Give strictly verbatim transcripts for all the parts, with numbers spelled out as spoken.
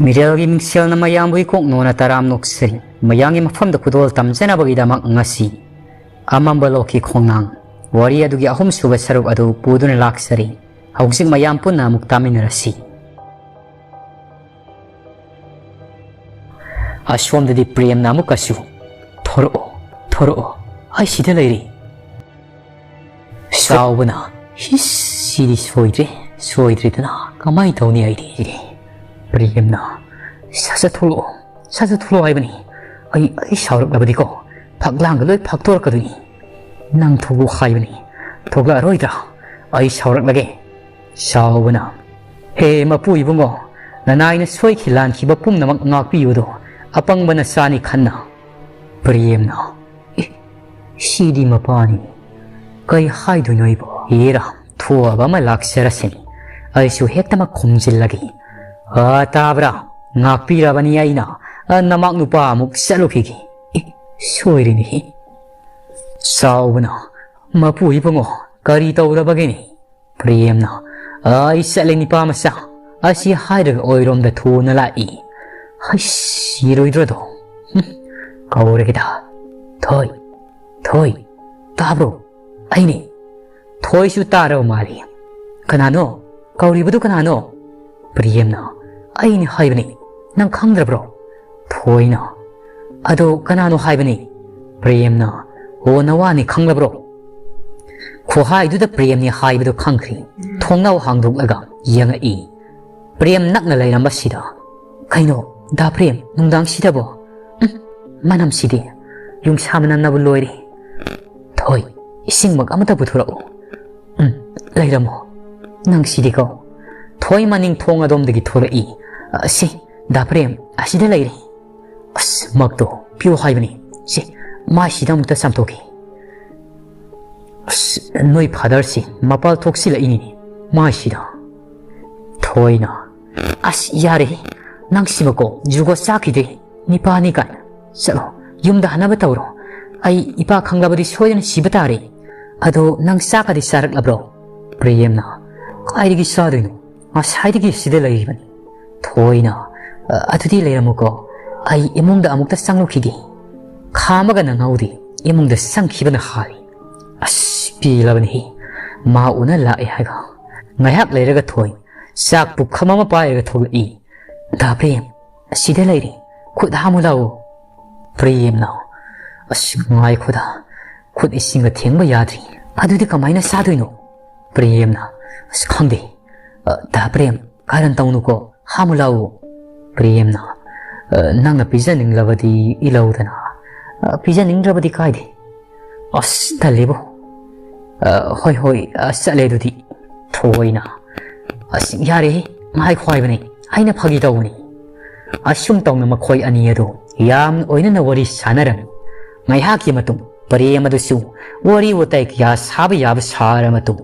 ꯃꯤꯔꯦꯜꯒꯤ ꯃꯤꯡꯁꯦꯜꯅ ꯃꯌꯥꯝꯕꯨ ꯏꯀꯣꯛ ꯅꯣꯟꯅ ꯇꯔꯥꯝ ꯅꯣꯛꯆꯔꯤ꯫ ꯃꯌꯥꯝꯒꯤ ꯃꯐꯝꯗ ꯈꯨꯗꯣꯜ ꯇꯝꯖꯅꯕꯒꯤꯗꯃꯛ ꯉꯁꯤ ꯑꯃꯝꯕ ꯂꯣꯛꯀꯤ ꯈꯣꯡꯅꯥꯡ ꯋꯥꯔꯤ ꯑꯗꯨꯒꯤ ꯑꯍꯨꯝꯁꯨꯕ ꯁꯔꯨꯛ ꯑꯗꯨ ꯄꯨꯗꯨꯅ ꯂꯥꯛꯆꯔꯤ꯫ ꯍꯧꯖꯤꯛ ꯃꯌꯥꯝ ꯄꯨꯟꯅ ꯑꯃꯨꯛ ꯇꯥꯃꯤꯟꯅꯔꯁꯤ꯫ ꯑꯁꯣꯝꯗꯗꯤ ꯄ꯭ꯔꯦꯝꯅ ꯑꯃꯨꯛꯀꯁꯨ, "ꯊꯣꯔꯛꯑꯣ, ꯊꯣꯔꯛꯑꯣ, ꯑꯩ ꯁꯤꯗ ꯂꯩꯔꯤ"꯫ ꯆꯥꯎꯕꯅ, "ꯍꯤꯁ, ꯁꯤꯗꯤ ꯁꯣꯏꯗ꯭ꯔꯦ, ꯁꯣꯏꯗ꯭ꯔꯦꯗꯅ, ꯀꯃꯥꯏꯅ ꯇꯧꯅꯤ ꯑꯩꯗꯤ?" ꯄ꯭ꯔꯦꯝꯅ, "ꯁꯠ ꯁꯠ ꯊꯣꯛꯂꯛꯑꯣ, ꯁꯠ ꯁꯠ ꯊꯣꯛꯂꯛꯑꯣ ꯍꯥꯏꯕꯅꯤ꯫ ꯑꯩ, ꯑꯩ ꯁꯥꯎꯔꯛꯂꯕꯗꯤꯀꯣ, ꯐꯛꯂꯥꯡꯒ ꯂꯣꯏ ꯐꯥꯛꯇꯣꯔꯛꯀꯗꯣꯏꯅꯤ꯫ ꯅꯪ ꯊꯣꯛꯂꯛꯑꯣ ꯍꯥꯏꯕꯅꯤ, ꯊꯣꯛꯂꯛꯑꯔꯣꯏꯗ꯭ꯔꯥ? ꯑꯩ ꯁꯥꯎꯔꯛꯂꯒꯦ"꯫ ꯆꯥꯎꯕꯅ, "ꯍꯦ ꯃꯄꯨ ꯏꯕꯨꯡꯉꯣ, ꯅꯅꯥꯏꯅ ꯁꯣꯏꯈꯤ ꯂꯥꯟꯈꯤꯕ ꯄꯨꯝꯅꯃꯛ ꯉꯥꯛꯄꯤꯌꯨꯗꯣ, ꯑꯄꯪꯕ ꯅꯆꯥꯅꯤ ꯈꯟꯅ"꯫ ꯄ꯭ꯔꯦꯝꯅ, "ꯑꯦ, ꯁꯤꯗꯤ ꯃꯄꯥꯅꯤ꯫ ꯀꯩ ꯍꯥꯏꯗꯣꯏꯅꯣ ꯑꯩꯕꯣ? ꯍꯦꯔꯥ, ꯊꯣꯛꯑꯕ ꯑꯃ ꯂꯥꯛꯆꯔꯁꯤꯅꯤ꯫ ꯑꯩꯁꯨ ꯍꯦꯛꯇꯃꯛ ꯈꯨꯝꯖꯤꯜꯂꯒꯦ꯫ ꯑꯥ, ꯇꯥꯕ꯭ꯔꯥ? ꯉꯥꯛꯄꯤꯔꯕꯅꯤ ꯑꯩꯅ꯫ ꯑ, ꯅꯃꯥꯛ ꯅꯨꯄꯥ ꯑꯃꯨꯛ ꯆꯠꯂꯨꯈꯤꯒꯦ꯫ ꯑꯦ, ꯁꯣꯏꯔꯦꯅꯦꯍꯦ"꯫ ꯆꯥꯎꯕꯅ, "ꯃꯄꯨ ꯏꯕꯨꯡꯉꯣ, ꯀꯔꯤ ꯇꯧꯔꯕꯒꯦꯅꯦ?" ꯄ꯭ꯔꯦꯝꯅ, "ꯑꯩ ꯆꯠꯂꯦ ꯅꯤꯄꯥ ꯃꯆꯥ"꯫ ꯑꯁꯤ ꯍꯥꯏꯔꯒ ꯑꯣꯏꯔꯣꯝꯗ ꯊꯨꯅ ꯂꯥꯛꯏ꯫ ꯍꯩꯁ, ꯁꯤꯔꯣꯏꯗ꯭ꯔꯣꯗꯣ? ꯍꯨꯝ, ꯀꯧꯔꯒꯦꯗ꯫ "ꯊꯣꯏ, ꯊꯣꯏ, ꯇꯥꯕ꯭ꯔꯣ? ꯑꯩꯅꯦ"꯫ ꯊꯣꯏꯁꯨ ꯇꯥꯔꯕ ꯃꯥꯜꯂꯤ꯫ "ꯀꯅꯥꯅꯣ? ꯀꯧꯔꯤꯕꯗꯨ ꯀꯅꯥꯅꯣ?" ꯄ꯭ꯔꯦꯝꯅ, "ꯑꯩꯅꯤ ꯍꯥꯏꯕꯅꯤ, ꯅꯪ ꯈꯪꯗ꯭ꯔꯕ꯭ꯔꯣ?" ꯊꯣꯏꯅ, "ꯑꯗꯣ ꯀꯅꯥꯅꯣ ꯍꯥꯏꯕꯅꯤ?" ꯄ꯭ꯔꯦꯝꯅ, "ꯑꯣ, ꯅꯋꯥꯅꯤ ꯈꯪꯂꯕ꯭ꯔꯣ?" ꯈꯨꯍꯥꯏꯗꯨꯗ ꯄ꯭ꯔꯦꯝꯅꯤ ꯍꯥꯏꯕꯗꯨ ꯈꯪꯈ꯭ꯔꯤ꯫ ꯊꯣꯡꯅꯥꯎ ꯍꯥꯡꯗꯣꯛꯂꯒ ꯌꯦꯡꯉꯛꯏ꯫ ꯄ꯭ꯔꯦꯝ ꯅꯛꯅ ꯂꯩꯔꯝꯕꯁꯤꯗ, "ꯀꯩꯅꯣ, ꯗꯥ ꯄ꯭ꯔꯦꯝ, ꯅꯨꯡꯗꯥꯡꯁꯤꯗꯕꯣ? ꯎꯝ, ꯃꯅꯝꯁꯤꯗꯤ ꯌꯨꯡꯁꯥ ꯃꯅꯝꯅꯕꯨ ꯂꯣꯏꯔꯦ꯫ ꯊꯣꯏ, ꯏꯁꯤꯡꯃꯛ ꯑꯃꯇ ꯄꯨꯊꯣꯔꯛꯎ꯫ ꯎꯝ, ꯂꯩꯔꯝꯃꯣ꯫ ꯅꯪꯁꯤꯗꯤꯀꯣ"꯫ ꯊꯣꯏ ꯃꯅꯤꯡ ꯊꯣꯡ ꯑꯗꯣꯝꯗꯒꯤ ꯊꯣꯔꯛꯏ꯫ "ꯑ, ꯁꯤ, ꯗꯥ ꯄ꯭ꯔꯦꯝ, ꯑꯁꯤꯗ ꯂꯩꯔꯦ꯫ ꯑꯁ, ꯃꯛꯇꯣ ꯄꯤꯌꯨ ꯍꯥꯏꯕꯅꯤ꯫ ꯁꯤ, ꯃꯥꯏꯁꯤꯗ ꯑꯃꯨꯛꯇ ꯆꯥꯝꯊꯣꯛꯈꯤ꯫ ꯑꯁ, ꯅꯣꯏ ꯐꯥꯗꯔꯁꯤ ꯃꯄꯥꯜ ꯊꯣꯛꯁꯤꯜꯂꯛꯏꯅꯤꯅꯦ ꯃꯥꯏꯁꯤꯗ"꯫ ꯊꯣꯏꯅ, "ꯑꯁ, ꯌꯥꯔꯦꯍꯦ, ꯅꯪꯁꯤꯃꯀꯣ ꯖꯨꯒꯣꯠ ꯆꯥꯈꯤꯗ꯭ꯔꯦ꯫ ꯅꯤꯄꯥꯅꯤ ꯀꯥꯏꯅ꯫ ꯆꯠꯂꯣ, ꯌꯨꯝꯗ ꯍꯟꯅꯕ ꯇꯧꯔꯣ꯫ ꯑꯩ ꯏꯄꯥ ꯈꯪꯂꯕꯗꯤ ꯁꯣꯏꯗꯅ ꯁꯤꯕ ꯇꯥꯔꯦ꯫ ꯑꯗꯣ ꯅꯪ ꯆꯥꯛꯀꯗꯤ ꯆꯥꯔꯛꯂꯕ꯭ꯔꯣ?" ꯄ꯭ꯔꯦꯝꯅ, "ꯀꯥꯏꯗꯒꯤ ꯆꯥꯗꯣꯏꯅꯣ? ꯉꯁꯥꯏꯗꯒꯤ ꯁꯤꯗ ꯂꯩꯔꯤꯕꯅꯤ"꯫ ꯊꯣꯏꯅ, "ꯑ, ꯑꯗꯨꯗꯤ ꯂꯩꯔꯝꯃꯨꯀꯣ, ꯑꯩ ꯏꯃꯨꯡꯗ ꯑꯃꯨꯛꯇ ꯆꯪꯂꯨꯈꯤꯒꯦ"꯫ ꯈꯥꯝꯃꯒ ꯅꯪꯍꯧꯗꯦ, ꯏꯃꯨꯡꯗ ꯆꯪꯈꯤꯕꯅ ꯍꯥꯜꯂꯤ꯫ ꯑꯁ, ꯄꯦꯜꯂꯕꯅꯤꯍꯦ, ꯃꯥ ꯎꯅ ꯂꯥꯛꯑꯦ ꯍꯥꯏꯒ꯫ ꯉꯥꯏꯍꯥꯛ ꯂꯩꯔꯒ ꯊꯣꯏ ꯆꯥꯛ ꯄꯨꯈꯝ ꯑꯃ ꯄꯥꯏꯔꯒ ꯊꯣꯛꯂꯛꯏ꯫ "ꯗꯥ ꯄ꯭ꯔꯦꯝ, ꯑꯁꯤꯗ ꯂꯩꯔꯦ, ꯈꯨꯠ ꯍꯥꯝꯃꯨ ꯂꯥꯛꯑꯣ"꯫ ꯄ꯭ꯔꯦꯝꯅ, "ꯑꯁ, ꯉꯥꯏꯈꯣꯗ, ꯈꯨꯠ ꯏꯁꯤꯡꯒ ꯊꯦꯡꯕ ꯌꯥꯗ꯭ꯔꯤ, ꯑꯗꯨꯗꯤ ꯀꯃꯥꯏꯅ ꯆꯥꯗꯣꯏꯅꯣ?" ꯄ꯭ꯔꯦꯝꯅ, "ꯑꯁ, ꯈꯪꯗꯦ꯫ ꯑ, ꯗꯥ ꯄ꯭ꯔꯦꯝ, ꯀꯔꯟ ꯇꯧꯅꯨꯀꯣ, ꯍꯥꯃꯨ ꯂꯥꯛꯎ"꯫ ꯄ꯭ꯔꯦꯝꯅ, "ꯑ, ꯅꯪꯅ ꯄꯤꯖꯅꯤꯡꯂꯕꯗꯤ ꯏꯂꯧꯗꯅ, ꯑ, ꯄꯤꯖꯅꯤꯡꯗ꯭ꯔꯕꯗꯤ ꯀꯥꯏꯗꯦ"꯫ "ꯑꯁ, ꯇꯜꯂꯦꯕꯣ꯫ ꯑ, ꯍꯣꯏ, ꯍꯣꯏ, ꯑ, ꯆꯠꯂꯦ ꯑꯗꯨꯗꯤ"꯫ ꯊꯣꯏꯅ, "ꯑꯁ, ꯌꯥꯔꯦꯍꯦ, ꯉꯥꯏꯈꯣ ꯍꯥꯏꯕꯅꯦ, ꯑꯩꯅ ꯐꯥꯒꯤ ꯇꯧꯕꯅꯤ"꯫ ꯑꯁꯨꯝ ꯇꯧꯅ ꯃꯈꯣꯏ ꯑꯅꯤ ꯑꯗꯨ ꯌꯥꯝ ꯑꯣꯏꯅꯅ ꯋꯥꯔꯤ ꯁꯥꯟꯅꯔꯝꯃꯤ꯫ ꯉꯥꯏꯍꯥꯛꯀꯤ ꯃꯇꯨꯡ ꯄ꯭ꯔꯦꯝ ꯑꯗꯨꯁꯨ ꯋꯥꯔꯤ ꯋꯥꯇꯥꯏ ꯀꯌꯥ ꯁꯥꯕ ꯌꯥꯕ ꯁꯥꯔ ꯃꯇꯨꯡ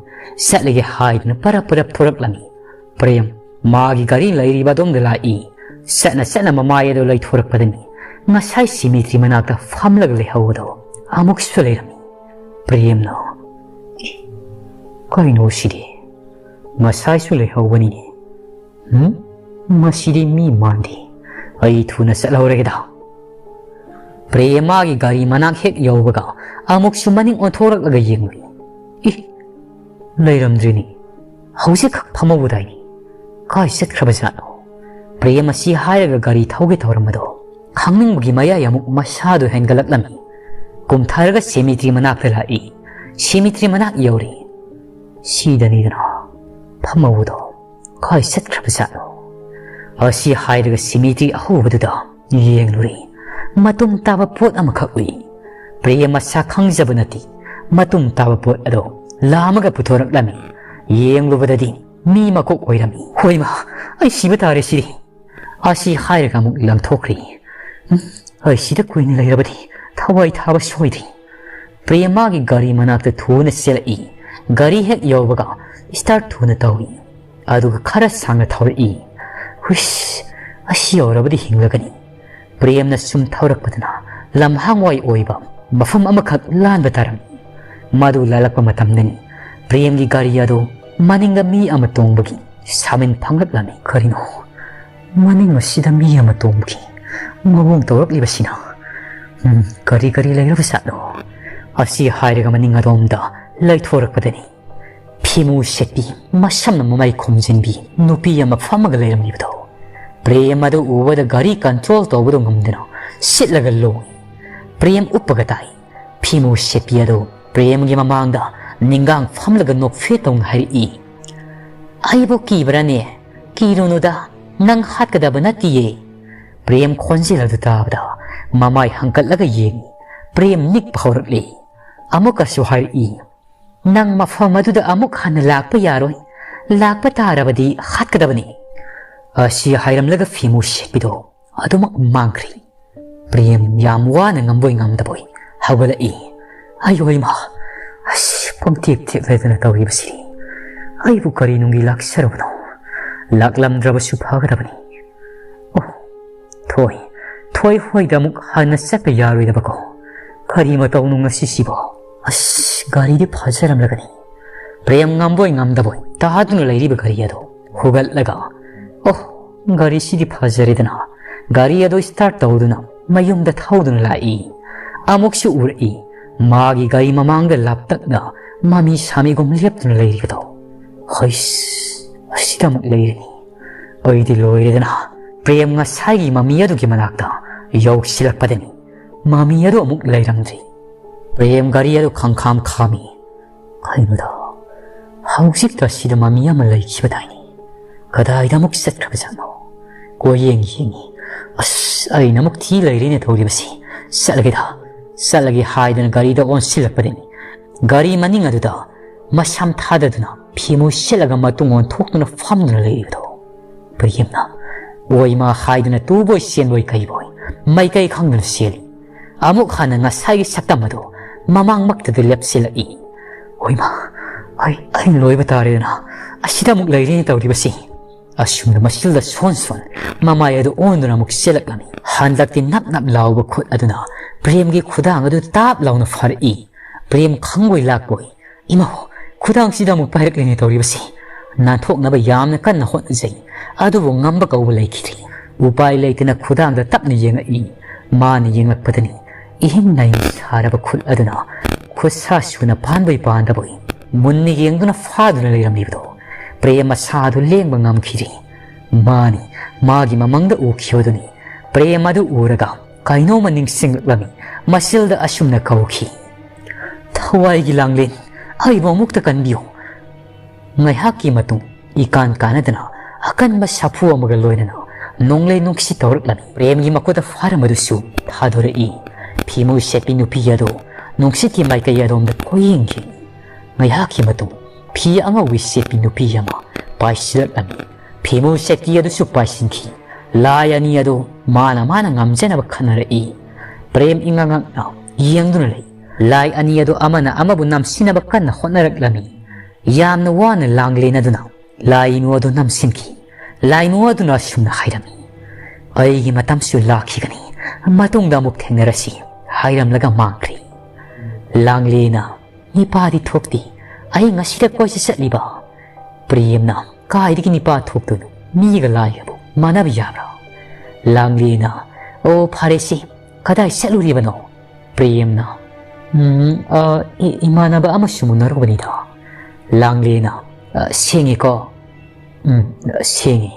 ꯆꯠꯂꯒꯦ ꯍꯥꯏꯗꯨꯅ ꯄꯔꯞ ꯄꯔꯞ ꯊꯣꯔꯛꯂꯝꯃꯤ꯫ ꯄ꯭ꯔꯦꯝ ꯃꯥꯒꯤ ꯒꯥꯔꯤ ꯂꯩꯔꯤꯕ ꯑꯗꯣꯝꯗ ꯂꯥꯛꯏ꯫ ꯆꯠꯅ ꯆꯠꯅ ꯃꯃꯥꯏ ꯑꯗꯨ ꯂꯩꯊꯣꯔꯛꯄꯗꯅꯤ ꯉꯁꯥꯏ ꯁꯤꯃꯤꯇ꯭ꯔꯤ ꯃꯅꯥꯛꯇ ꯐꯝꯂꯒ ꯂꯩꯍꯧꯕꯗꯣ ꯑꯃꯨꯛꯁꯨ ꯂꯩꯔꯝꯃꯤ꯫ ꯄ꯭ꯔꯦꯝꯅ, "ꯑꯦ, ꯀꯩꯅꯣ ꯁꯤꯗꯤ? ꯉꯁꯥꯏꯁꯨ ꯂꯩꯍꯧꯕꯅꯤꯅꯦ꯫ ꯎꯝ? ꯃꯁꯤꯗꯤ ꯃꯤ ꯃꯥꯟꯗꯦ꯫ ꯑꯩ ꯊꯨꯅ ꯆꯠꯍꯧꯔꯒꯦꯗ"꯫ ꯄ꯭ꯔꯦꯝ ꯃꯥꯒꯤ ꯒꯥꯔꯤ ꯃꯅꯥꯛ ꯍꯦꯛ ꯌꯧꯕꯒ ꯑꯃꯨꯛꯁꯨ ꯃꯅꯤꯡ ꯑꯣꯟꯊꯣꯔꯛꯂꯒ ꯌꯦꯡꯂꯨꯏ꯫ ꯏ! ꯂꯩꯔꯝꯗ꯭ꯔꯤꯅꯤ꯫ ꯍꯧꯖꯤꯛꯈꯛ ꯐꯝꯍꯧꯕꯗꯥꯏꯅꯤ꯫ ꯀꯥꯏ ꯆꯠꯈ꯭ꯔꯕꯖꯥꯠꯅꯣ? ꯄ꯭ꯔꯦꯝ ꯑꯁꯤ ꯍꯥꯏꯔꯒ ꯒꯥꯔꯤ ꯊꯧꯒꯦ ꯇꯧꯔꯝꯕꯗꯣ ꯈꯪꯅꯤꯡꯕꯒꯤ ꯃꯌꯥꯏ ꯑꯃꯨꯛ ꯃꯁꯥꯗꯨ ꯍꯦꯟꯒꯠꯂꯛꯂꯝꯃꯤ꯫ ꯀꯨꯝꯊꯔꯒ ꯁꯦꯃꯤꯇ꯭ꯔꯤ ꯃꯅꯥꯛꯇ ꯂꯥꯛꯏ꯫ ꯁꯦꯃꯤꯇ꯭ꯔꯤ ꯃꯅꯥꯛ ꯌꯧꯔꯦ꯫ ꯁꯤꯗꯅꯤꯗꯅ ꯐꯝꯍꯧꯕꯗꯣ꯫ ꯀꯥꯏ ꯆꯠꯈ꯭ꯔꯕꯖꯥꯠꯅꯣ? ꯑꯁꯤ ꯍꯥꯏꯔꯒ ꯁꯤꯃꯤꯇ꯭ꯔꯤ ꯑꯍꯧꯕꯗꯨꯗ ꯌꯦꯡꯂꯨꯔꯦ꯫ ꯃꯇꯨꯝ ꯇꯥꯕ ꯄꯣꯠ ꯑꯃꯈꯛ ꯎꯏ꯫ ꯄ꯭ꯔꯦꯝ ꯃꯁꯥ ꯈꯪꯖꯕ ꯅꯠꯇꯦ꯫ ꯃꯇꯨꯝ ꯇꯥꯕ ꯄꯣꯠ ꯑꯗꯣ ꯂꯥꯝꯃꯒ ꯄꯨꯊꯣꯔꯛꯂꯝꯃꯤ꯫ ꯌꯦꯡꯂꯨꯕꯗꯗꯤ ꯃꯤ ꯃꯀꯣꯛ ꯑꯣꯏꯔꯝꯃꯤ꯫ "ꯍꯣꯏꯃꯥ, ꯑꯩ ꯁꯤꯕ ꯇꯥꯔꯦ ꯁꯤꯗꯤ"꯫ ꯑꯁꯤ ꯍꯥꯏꯔꯒ ꯑꯃꯨꯛ ꯂꯪꯊꯣꯛꯈ꯭ꯔꯦ꯫ "ꯎꯝ, ꯑꯩ ꯁꯤꯗ ꯀꯨꯏꯅ ꯂꯩꯔꯕꯗꯤ ꯊꯋꯥꯏ ꯊꯥꯕ ꯁꯣꯏꯗꯦ"꯫ ꯄ꯭ꯔꯦꯝ ꯃꯥꯒꯤ ꯒꯥꯔꯤ ꯃꯅꯥꯛꯇ ꯊꯨꯅ ꯆꯦꯜꯂꯛꯏ꯫ ꯒꯥꯔꯤ ꯍꯦꯛ ꯌꯧꯕꯒ ꯁ꯭ꯇꯥꯔꯠ ꯊꯨꯅ ꯇꯧꯏ꯫ ꯑꯗꯨꯒ ꯈꯔ ꯁꯥꯡꯅ ꯊꯧꯔꯛꯏ꯫ "ꯍꯨꯏꯁ, ꯑꯁꯤ ꯌꯧꯔꯕꯗꯤ ꯍꯤꯡꯂꯒꯅꯤ"꯫ ꯄ꯭ꯔꯦꯝꯅ ꯁꯨꯝ ꯊꯧꯔꯛꯄꯗꯨꯅ ꯂꯝꯍꯥꯡꯋꯥꯏ ꯑꯣꯏꯕ ꯃꯐꯝ ꯑꯃꯈꯛ ꯂꯥꯟꯕ ꯇꯥꯔꯝꯃꯤ꯫ ꯃꯗꯨ ꯂꯥꯜꯂꯛꯄ ꯃꯇꯝꯗꯅꯤ ꯄ꯭ꯔꯦꯝꯒꯤ ꯒꯥꯔꯤ ꯑꯗꯨ ꯃꯅꯤꯡꯗ ꯃꯤ ꯑꯃ ꯇꯣꯡꯕꯒꯤ ꯁꯥꯃꯤꯟ ꯐꯪꯂꯛꯂꯝꯃꯤ꯫ "ꯀꯔꯤꯅꯣ? ꯃꯅꯤꯡ ꯑꯁꯤꯗ ꯃꯤ ꯑꯃ ꯇꯣꯡꯕꯒꯤ ꯃꯑꯣꯡ ꯇꯧꯔꯛꯂꯤꯕꯁꯤꯅ, ꯎꯝ, ꯀꯔꯤ ꯀꯔꯤ ꯂꯩꯔꯕ ꯖꯥꯠꯅꯣ? ꯑꯁꯤ ꯍꯥꯏꯔꯒ ꯃꯅꯤꯡ ꯑꯗꯣꯝꯗ ꯂꯩꯊꯣꯔꯛꯄꯗꯅꯤ, ꯐꯤꯃꯨ ꯁꯦꯠꯄꯤ, ꯃꯁꯝꯅ ꯃꯃꯥꯏ ꯈꯨꯝꯖꯤꯟꯕꯤ ꯅꯨꯄꯤ ꯑꯃ ꯐꯝꯃꯒ ꯂꯩꯔꯝꯂꯤꯕꯗꯣ꯫ ꯄ꯭ꯔꯦꯝ ꯑꯗꯨ ꯎꯕꯗ ꯒꯥꯔꯤ ꯀꯟꯇ꯭ꯔꯣꯜ ꯇꯧꯕꯗꯨ ꯉꯝꯗꯅ ꯁꯤꯠꯂꯒ ꯂꯣꯡꯏ꯫ ꯄ꯭ꯔꯦꯝ ꯎꯞꯄꯒ ꯇꯥꯏ꯫ ꯐꯤꯃꯨ ꯁꯦꯠꯄꯤ ꯑꯗꯨ ꯄ꯭ꯔꯦꯝꯒꯤ ꯃꯃꯥꯡꯗ ꯅꯤꯡꯒꯥꯡ ꯐꯝꯂꯒ ꯅꯣꯛꯐꯦꯠ ꯇꯧꯅ ꯍꯥꯏꯔꯛꯏ, "ꯑꯩꯕꯨ ꯀꯤꯕ꯭ꯔꯥꯅꯦ? ꯀꯤꯔꯨꯅꯨꯗ, ꯅꯪ ꯍꯥꯠꯀꯗꯕ ꯅꯠꯇꯤꯌꯦ꯫" ꯄ꯭ꯔꯦꯝ ꯈꯣꯟꯖꯦꯜ ꯑꯗꯨ ꯇꯥꯕꯗ ꯃꯃꯥꯏ ꯍꯪꯀꯠꯂꯒ ꯌꯦꯡꯏ꯫ ꯄ꯭ꯔꯦꯝ ꯅꯤꯛꯄ ꯍꯧꯔꯛꯂꯤ꯫ ꯑꯃꯨꯛꯀꯁꯨ ꯍꯥꯏꯔꯛꯏ, "ꯅꯪ ꯃꯐꯝ ꯑꯗꯨꯗ ꯑꯃꯨꯛ ꯍꯟꯅ ꯂꯥꯛꯄ ꯌꯥꯔꯣꯏ꯫ ꯂꯥꯛꯄ ꯇꯥꯔꯕꯗꯤ ꯍꯥꯠꯀꯗꯕꯅꯤ꯫" ꯑꯁꯤ ꯍꯥꯏꯔꯝꯂꯒ ꯐꯤꯃꯨ ꯁꯦꯠꯄꯤꯗꯣ ꯑꯗꯨꯃꯛ ꯃꯥꯡꯈ꯭ꯔꯦ꯫ ꯄ꯭ꯔꯦꯝ ꯌꯥꯝ ꯋꯥꯅ ꯉꯝꯕꯣꯏ ꯉꯝꯗꯕꯣꯏ ꯍꯧꯒꯠꯂꯛꯏ꯫ "ꯑꯌꯣ ꯏꯃꯥ, ꯑꯁ, ꯄꯪꯇꯦꯛ ꯇꯦꯛꯂꯗꯅ ꯇꯧꯔꯤꯕꯁꯤ꯫ ꯑꯩꯕꯨ ꯀꯔꯤ ꯅꯨꯡꯒꯤ ꯂꯥꯛꯆꯔꯨꯕꯅꯣ? ꯂꯥꯛꯂꯝꯗ꯭ꯔꯕꯁꯨ ꯐꯒꯗꯕꯅꯤ꯫ ꯑꯣ, ꯊꯣꯏ, ꯊꯣꯏ ꯍꯣꯏꯗ ꯑꯃꯨꯛ ꯍꯟꯅ ꯆꯠꯄ ꯌꯥꯔꯣꯏꯗꯕꯀꯣ꯫ ꯀꯔꯤ ꯃꯇꯧꯅꯣ ꯉꯁꯤꯁꯤꯕꯣ? ꯑꯁ, ꯒꯥꯔꯤꯗꯤ ꯐꯥꯖꯔꯝꯂꯒꯅꯤ꯫" ꯄ꯭ꯔꯦꯝ ꯉꯝꯕꯣꯏ ꯉꯝꯗꯕꯣꯏ ꯇꯥꯗꯨꯅ ꯂꯩꯔꯤꯕ ꯒꯥꯔꯤ ꯑꯗꯨ ꯍꯨꯒꯠꯂꯒ, "ꯑꯣ, ꯒꯥꯔꯤꯁꯤꯗꯤ ꯐꯖꯔꯦꯗꯅ꯫" ꯒꯥꯔꯤ ꯑꯗꯨ ꯁ꯭ꯇꯥꯔꯠ ꯇꯧꯗꯨꯅ ꯃꯌꯨꯝꯗ ꯊꯧꯗꯨꯅ ꯂꯥꯛꯏ꯫ ꯑꯃꯨꯛꯁꯨ ꯎꯔꯛꯏ, ꯃꯥꯒꯤ ꯒꯥꯔꯤ ꯃꯃꯥꯡꯗ ꯂꯥꯞꯇꯛꯅ ꯃꯃꯤ ꯁꯥꯃꯤꯒꯨꯝ ꯂꯦꯞꯇꯨꯅ ꯂꯩꯔꯤꯕꯗꯣ꯫ "ꯍꯩꯁ, ꯑꯁꯤꯗ ꯑꯃꯨꯛ ꯂꯩꯔꯅꯤ꯫ ꯑꯩꯗꯤ ꯂꯣꯏꯔꯦꯗꯅ꯫" ꯄ꯭ꯔꯦꯝ ꯉꯁꯥꯏꯒꯤ ꯃꯃꯤ ꯑꯗꯨꯒꯤ ꯃꯅꯥꯛꯇ ꯌꯧꯁꯤꯜꯂꯛꯄꯗꯅꯤ ꯃꯃꯤ ꯑꯗꯨ ꯑꯃꯨꯛ ꯂꯩꯔꯝꯗ꯭ꯔꯤ꯫ ꯄ꯭ꯔꯦꯝ ꯒꯥꯔꯤ ꯑꯗꯨ ꯈꯪꯈꯥꯝ ꯈꯥꯝꯃꯤ꯫ "ꯀꯩꯅꯣꯗ, ꯍꯧꯖꯤꯛꯇ ꯁꯤꯗ ꯃꯃꯤ ꯑꯃ ꯂꯩꯈꯤꯕꯗꯥꯏꯅꯦ? ꯀꯗꯥꯏꯗ ꯑꯃꯨꯛ ꯆꯠꯈ꯭ꯔꯕꯖꯥꯠꯅꯣ?" ꯀꯣꯏꯌꯦꯡ ꯌꯦꯡꯉꯤ꯫ "ꯑꯁ, ꯑꯩꯅ ꯑꯃꯨꯛ ꯊꯤ ꯂꯩꯔꯦꯅꯦ ꯇꯧꯔꯤꯕꯁꯤ꯫ ꯆꯠꯂꯒꯦꯗ, ꯆꯠꯂꯒꯦ" ꯍꯥꯏꯗꯨꯅ ꯒꯥꯔꯤꯗ ꯑꯣꯟꯁꯤꯜꯂꯛꯄꯗꯅꯤ ꯒꯥꯔꯤ ꯃꯅꯤꯡ ꯑꯗꯨꯗ ꯃꯁꯝ ꯊꯥꯗꯗꯨꯅ ꯐꯤꯃꯨ ꯁꯦꯠꯂꯒ ꯃꯇꯨꯡ ꯑꯣꯟꯊꯣꯛꯇꯨꯅ ꯐꯝꯗꯨꯅ ꯂꯩꯔꯤꯕꯗꯣ꯫ ꯄ꯭ꯔꯦꯝꯅ ꯑꯣꯏꯃ ꯍꯥꯏꯗꯨꯅ ꯇꯨꯕꯣꯏ ꯆꯦꯟꯕꯣꯏ ꯀꯩꯕꯣꯏ ꯃꯥꯏꯀꯩ ꯈꯪꯗꯅ ꯆꯦꯜꯂꯤ꯫ ꯑꯃꯨꯛ ꯍꯟꯅ ꯉꯁꯥꯏꯒꯤ ꯁꯛꯇꯝ ꯑꯗꯨ ꯃꯃꯥꯡꯃꯛꯇꯗ ꯂꯦꯞꯁꯤꯜꯂꯛꯏ꯫ "ꯑꯣꯏꯃ, ꯑꯩ, ꯑꯩ ꯂꯣꯏꯕ ꯇꯥꯔꯦꯗꯅ, ꯑꯁꯤꯗ ꯑꯃꯨꯛ ꯂꯩꯔꯦꯅꯦ ꯇꯧꯔꯤꯕꯁꯤ꯫" ꯑꯁꯨꯝꯅ ꯃꯁꯤꯜꯗ ꯁꯣꯟ ꯁꯣꯟ ꯃꯃꯥꯏ ꯑꯗꯨ ꯑꯣꯟꯗꯨꯅ ꯑꯃꯨꯛ ꯆꯦꯜꯂꯛꯂꯝꯃꯤ꯫ ꯍꯟꯗꯛꯇꯤ ꯅꯞ ꯅꯞ ꯂꯥꯎꯕ ꯈꯨꯠ ꯑꯗꯨꯅ ꯄ꯭ꯔꯦꯝꯒꯤ ꯈꯨꯗꯥꯡ ꯑꯗꯨ ꯇꯥꯞ ꯂꯥꯎꯅ ꯐꯥꯔꯛꯏ꯫ ꯄ꯭ꯔꯦꯝ ꯈꯪꯕꯣꯏ ꯂꯥꯛꯄꯣꯏ, "ꯏꯃꯥ, ꯈꯨꯗꯥꯡꯁꯤꯗ ꯑꯃꯨꯛ ꯄꯥꯏꯔꯛꯂꯦꯅꯦ ꯇꯧꯔꯤꯕꯁꯤ꯫ ꯅꯥꯟꯊꯣꯛꯅꯕ ꯌꯥꯝꯅ ꯀꯟꯅ ꯍꯣꯠꯅꯖꯩ, ꯑꯗꯨꯕꯨ ꯉꯝꯕ ꯀꯧꯕ ꯂꯩꯈꯤꯗ꯭ꯔꯦ꯫ ꯎꯄꯥꯏ ꯂꯩꯇꯅ ꯈꯨꯗꯥꯡꯗ ꯇꯞꯅ ꯌꯦꯡꯉꯛꯏ꯫ ꯃꯥꯅ ꯌꯦꯡꯂꯛꯄꯗꯅꯤ ꯏꯍꯤꯡ ꯅꯥꯍꯤꯡ ꯁꯥꯔꯕ ꯈꯨꯠ ꯑꯗꯨꯅ ꯈꯨꯠꯁꯥ ꯁꯨꯅ ꯄꯥꯟꯕꯣꯏ ꯄꯥꯟꯗꯕꯣꯏ ꯃꯨꯟꯅ ꯌꯦꯡꯗꯨꯅ ꯐꯥꯗꯨꯅ ꯂꯩꯔꯝꯂꯤꯕꯗꯣ꯫ ꯄ꯭ꯔꯦꯝ ꯃꯁꯥꯗꯨ ꯂꯦꯡꯕ ꯉꯝꯈꯤꯗ꯭ꯔꯦ꯫ ꯃꯥꯅꯤ, ꯃꯥꯒꯤ ꯃꯃꯪꯗ ꯎꯈꯤꯕꯗꯨꯅꯤ꯫ ꯄ꯭ꯔꯦꯝ ꯑꯗꯨ ꯎꯔꯒ ꯀꯩꯅꯣꯝꯃ ꯅꯤꯡꯁꯤꯡꯂꯛꯂꯝꯃꯤ꯫ ꯃꯁꯤꯜꯗ ꯑꯁꯨꯝꯅ ꯀꯧꯈꯤ, "ꯊꯋꯥꯏꯒꯤ ꯂꯥꯡꯂꯦꯟ, ꯑꯩꯕꯨ ꯑꯃꯨꯛꯇ ꯀꯟꯕꯤꯌꯨ!" ꯉꯥꯏꯍꯥꯛꯀꯤ ꯃꯇꯨꯡ ꯏꯀꯥꯟ ꯀꯥꯟꯅꯗꯅ ꯑꯀꯟꯕ ꯁꯥꯐꯨ ꯑꯃꯒ ꯂꯣꯏꯅꯅ ꯅꯣꯡꯂꯩ ꯅꯨꯡꯁꯤꯠ ꯇꯧꯔꯛꯂꯝꯃꯤ꯫ ꯄ꯭ꯔꯦꯝꯒꯤ ꯃꯈꯨꯠꯇ ꯐꯥꯔꯝꯕꯗꯨꯁꯨ ꯊꯥꯗꯣꯔꯛꯏ꯫ ꯐꯤꯃꯨ ꯁꯦꯠꯄꯤ ꯅꯨꯄꯤ ꯑꯗꯨ ꯅꯨꯡꯁꯤꯠꯀꯤ ꯃꯥꯏꯀꯩ ꯑꯗꯣꯝꯗ ꯀꯣꯏꯌꯦꯡꯈꯤ꯫ ꯉꯥꯏꯍꯥꯛꯀꯤ ꯃꯇꯨꯡ ꯐꯤ ꯑꯉꯧꯕꯤ ꯁꯦꯠꯄꯤ ꯅꯨꯄꯤ ꯑꯃ ꯄꯥꯏꯁꯤꯜꯂꯛꯂꯝꯃꯤ꯫ ꯐꯤꯃꯨ ꯁꯦꯠꯄꯤ ꯑꯗꯨꯁꯨ ꯄꯥꯏꯁꯤꯟꯈꯤ꯫ ꯂꯥꯏ ꯑꯅꯤ ꯑꯗꯨ ꯃꯥꯅ ꯃꯥꯅ ꯉꯝꯖꯅꯕ ꯈꯠꯅꯔꯛꯏ꯫ ꯄ꯭ꯔꯦꯝ ꯏꯉꯛ ꯉꯛꯅ ꯌꯦꯡꯗꯨꯅ ꯂꯩ꯫ ꯂꯥꯏ ꯑꯅꯤ ꯑꯗꯨ ꯑꯃꯅ ꯑꯃꯕꯨ ꯅꯝꯁꯤꯟꯅꯕ ꯀꯟꯅ ꯍꯣꯠꯅꯔꯛꯂꯝꯃꯤ꯫ ꯌꯥꯝꯅ ꯋꯥꯅ ꯂꯥꯡꯂꯦꯟ ꯑꯗꯨꯅ ꯂꯥꯏꯅꯨ ꯑꯗꯨ ꯅꯝꯁꯤꯟꯈꯤ꯫ ꯂꯥꯏꯅꯨ ꯑꯗꯨꯅ ꯑꯁꯨꯝꯅ ꯍꯥꯏꯔꯝꯃꯤ, "ꯑꯩꯒꯤ ꯃꯇꯝꯁꯨ ꯂꯥꯛꯈꯤꯒꯅꯤ, ꯃꯇꯨꯡꯗ ꯑꯃꯨꯛ ꯊꯦꯡꯅꯔꯁꯤ" ꯍꯥꯏꯔꯝꯂꯒ ꯃꯥꯡꯈ꯭ꯔꯦ꯫ ꯂꯥꯡꯂꯦꯅ, "ꯅꯤꯄꯥꯗꯤ ꯊꯣꯛꯇꯦ, ꯑꯩ ꯉꯁꯤꯗ ꯀꯣꯏꯆꯠ ꯆꯠꯂꯤꯕ?" ꯄ꯭ꯔꯦꯝꯅ, "ꯀꯥꯏꯗꯒꯤ ꯅꯤꯄꯥ ꯊꯣꯛꯇꯣꯏꯅꯣ? ꯃꯤꯒ ꯂꯥꯏꯒꯕꯨ ꯃꯥꯟꯅꯕ ꯌꯥꯕ꯭ꯔꯥ?" ꯂꯥꯡꯂꯦꯅ, "ꯑꯣ, ꯐꯔꯦꯁꯦ, ꯀꯗꯥꯏ ꯆꯠꯂꯨꯔꯤꯕꯅꯣ?" ꯄ꯭ꯔꯦꯝꯅ, "ꯎꯝ, ꯑ, ꯏ-, ꯏꯃꯥꯟꯅꯕ ꯑꯃꯁꯨ ꯎꯅꯔꯨꯕꯅꯤꯗ꯫" ꯂꯥꯡꯂꯦꯅ, "ꯑ, ꯁꯦꯡꯉꯦꯀꯣ?" "ꯎꯝ, ꯁꯦꯡꯉꯦ꯫"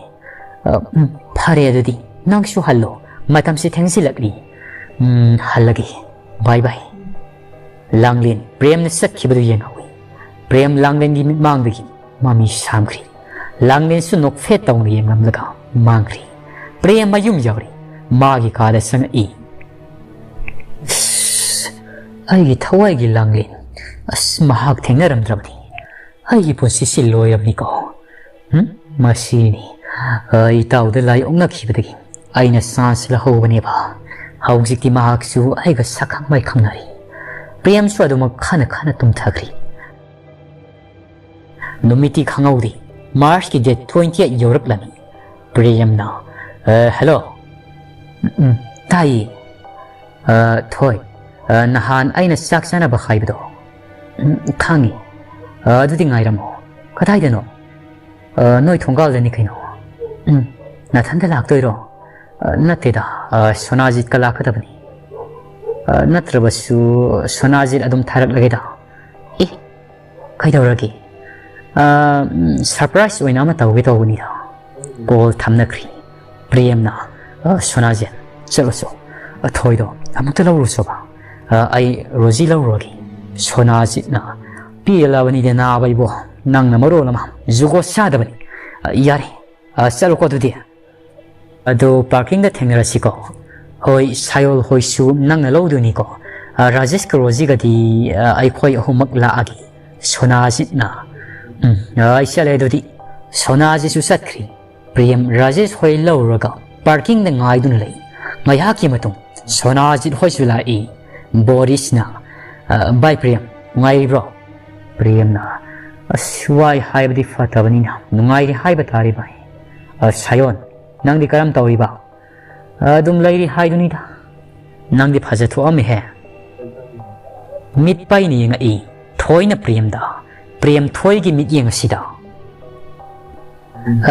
"ꯑ, ꯎꯝ, ꯐꯔꯦ ꯑꯗꯨꯗꯤ, ꯅꯪꯁꯨ ꯍꯜꯂꯣ, ꯃꯇꯝꯁꯦ ꯊꯦꯡꯖꯤꯜꯂꯛꯂꯤ꯫" "ꯎꯝ, ꯍꯜꯂꯒꯦ, ꯕꯥꯏ ꯕꯥꯏ꯫" ꯂꯥꯡꯂꯦꯟ ꯄ꯭ꯔꯦꯝꯅ ꯆꯠꯈꯤꯕꯗꯨ ꯌꯦꯡꯍꯧꯏ꯫ ꯄ꯭ꯔꯦꯝ ꯂꯥꯡꯂꯦꯟꯒꯤ ꯃꯤꯠꯃꯥꯡꯗꯒꯤ ꯃꯃꯤ ꯁꯥꯝꯈ꯭ꯔꯤ꯫ ꯂꯥꯡꯂꯦꯟꯁꯨ ꯅꯣꯛꯐꯦꯠ ꯇꯧꯅ ꯌꯦꯡꯂꯝꯂꯒ ꯃꯥꯡꯈ꯭ꯔꯤ꯫ ꯄ꯭ꯔꯦꯝ ꯃꯌꯨꯝ ꯌꯧꯔꯦ꯫ ꯃꯥꯒꯤ ꯀꯥꯗ ꯆꯪꯉꯛꯏ꯫ "ꯑꯁ, ꯑꯩꯒꯤ ꯊꯋꯥꯏꯒꯤ ꯂꯥꯡꯂꯦꯟ, ꯑꯁ, ꯃꯍꯥꯛ ꯊꯦꯡꯅꯔꯝꯗ꯭ꯔꯕꯗꯤ ꯑꯩꯒꯤ ꯄꯨꯟꯁꯤꯁꯤ ꯂꯣꯏꯔꯕꯅꯤꯀꯣ꯫ ꯍꯨꯝ? ꯃꯁꯤꯅꯤ, ꯑ, ꯏꯇꯥꯎꯗ ꯂꯥꯏ ꯑꯣꯛꯅꯈꯤꯕꯗꯒꯤ ꯑꯩꯅ ꯆꯥꯟꯁ ꯂꯧꯍꯧꯕꯅꯦꯕ꯫ ꯍꯧꯖꯤꯛꯇꯤ ꯃꯍꯥꯛꯁꯨ ꯑꯩꯒ ꯁꯛꯈꯪ ꯃꯥꯏꯈꯪꯅꯔꯦ꯫" ꯄ꯭ꯔꯦꯝꯁꯨ ꯑꯗꯨꯃꯛ ꯈꯟꯅ ꯈꯟꯅ ꯇꯨꯝꯊꯈ꯭ꯔꯦ꯫ ꯅꯨꯃꯤꯠꯇꯤ ꯈꯪꯍꯧꯗꯦ꯫ ꯃꯥꯔꯆꯀꯤ ꯗꯦꯠ ꯇ꯭ꯋꯦꯟꯇꯤ ꯑꯩꯠ ꯌꯧꯔꯛꯂꯝꯃꯤ꯫ ꯄ꯭ꯔꯦꯝꯅ, "ꯑ, ꯍꯜꯂꯣ꯫ ꯎꯝ, ꯎꯝ, ꯇꯥꯏꯌꯦ꯫ ꯑ, ꯊꯣꯏ, ꯑ, ꯅꯍꯥꯟ ꯑꯩꯅ ꯆꯥꯛ ꯆꯥꯅꯕ ꯍꯥꯏꯕꯗꯣ?" "ꯎꯝ, ꯈꯪꯉꯤ꯫ ꯑ, ꯑꯗꯨꯗꯤ ꯉꯥꯏꯔꯝꯃꯣ꯫" "ꯀꯗꯥꯏꯗꯅꯣ?" "ꯑ, ꯅꯣꯏ ꯊꯣꯡꯒꯥꯜꯗꯅꯤ ꯀꯩꯅꯣ?" "ꯎꯝ, ꯅꯊꯟꯗ ꯂꯥꯛꯇꯣꯏꯔꯣ?" "ꯑ, ꯅꯠꯇꯦꯗ, ꯑ, ꯁꯣꯅꯥꯖꯤꯠꯀ ꯂꯥꯛꯀꯗꯕꯅꯤ꯫ ꯑ, ꯅꯠꯇ꯭ꯔꯕꯁꯨ ꯁꯣꯅꯥꯖꯤꯠ ꯑꯗꯨꯝ ꯊꯥꯔꯛꯂꯒꯦꯗ꯫" "ꯑꯦ, ꯀꯩꯗꯧꯔꯒꯦ?" "ꯑ, ꯎꯝ, surprise ꯑꯣꯏꯅ ꯑꯃ ꯇꯧꯒꯦ ꯇꯧꯕꯅꯤꯗ꯫" ꯀꯣꯜ ꯊꯝꯅꯈ꯭ꯔꯤ꯫ ꯄ꯭ꯔꯦꯝꯅ, "ꯑ, ꯁꯣꯅꯥꯖꯤꯠ, ꯆꯠꯂꯨꯁꯣ꯫ ꯑ, ꯊꯣꯏꯗꯣ ꯑꯃꯨꯛꯇ ꯂꯧꯔꯨꯁꯣꯕ꯫ ꯑ, ꯑꯩ ꯔꯣꯖꯤ ꯂꯧꯔꯨꯔꯒꯦ꯫" ꯁꯣꯅꯥꯖꯤꯠꯅ, "ꯄꯦꯜꯂꯕꯅꯤꯗ ꯅꯥꯕ ꯏꯕꯣ, ꯅꯪꯅ ꯃꯔꯣꯜ ꯑꯃ ꯖꯨꯒꯣꯠ ꯆꯥꯗꯕꯅꯤ꯫ ꯑ, ꯌꯥꯔꯦ, ꯑ, ꯆꯠꯂꯣꯀꯣ ꯑꯗꯨꯗꯤ꯫ ꯑꯗꯣ parkingꯗ ꯊꯦꯡꯅꯔꯁꯤꯀꯣ꯫" "ꯍꯣꯏ, ꯁꯥꯌꯣꯜ ꯍꯣꯏꯁꯨ ꯅꯪꯅ ꯂꯧꯗꯣꯏꯅꯤꯀꯣ?" "ꯑ, ꯔꯥꯖꯦꯁꯀ ꯔꯣꯖꯤꯒꯗꯤ, ꯑ, ꯑꯩꯈꯣꯏ ꯑꯍꯨꯝꯃꯛ ꯂꯥꯛꯑꯒꯦ꯫" ꯁꯣꯅꯥꯖꯤꯠꯅ, "ꯎꯝ, ꯑ, ꯑꯩ ꯆꯠꯂꯦ ꯑꯗꯨꯗꯤ꯫" ꯁꯣꯅꯥꯖꯤꯠꯁꯨ ꯆꯠꯈ꯭ꯔꯤ꯫ ꯄ꯭ꯔꯦꯝ ꯔꯥꯖꯦꯁ ꯍꯣꯏ ꯂꯧꯔꯒ parkingꯗ ꯉꯥꯏꯗꯨꯅ ꯂꯩ꯫ ꯉꯥꯏꯍꯥꯛꯀꯤ ꯃꯇꯨꯡ ꯁꯣꯅꯥꯖꯤꯠ ꯍꯣꯏꯁꯨ ꯂꯥꯛꯏ꯫ ꯕꯣꯔꯤꯁꯅ, "ꯑ, ꯚꯥꯏ ꯄ꯭ꯔꯦꯝ, ꯅꯨꯡꯉꯥꯏꯔꯤꯕ꯭ꯔꯣ?" ꯄ꯭ꯔꯦꯝꯅ, "ꯑꯁ, ꯋꯥꯏ ꯍꯥꯏꯕꯗꯤ ꯐꯠꯇꯕꯅꯤꯅ ꯅꯨꯡꯉꯥꯏꯔꯤ ꯍꯥꯏꯕ ꯇꯥꯔꯦ ꯚꯥꯏ꯫ ꯑ, ꯁꯥꯌꯣꯟ, ꯅꯪꯗꯤ ꯀꯔꯝ ꯇꯧꯔꯤꯕ?" "ꯑꯗꯨꯝ ꯂꯩꯔꯤ ꯍꯥꯏꯗꯨꯅꯤꯗ꯫ ꯅꯪꯗꯤ ꯐꯖ ꯊꯣꯛꯑꯝꯃꯤꯍꯦ꯫ ꯃꯤꯠ ꯄꯩꯅ ꯌꯦꯡꯉꯛꯏ ꯊꯣꯏꯅ ꯄ꯭ꯔꯦꯝꯗ꯫ ꯄ꯭ꯔꯦꯝ ꯊꯣꯏꯒꯤ ꯃꯤꯠꯌꯦꯡ ꯑꯁꯤꯗ,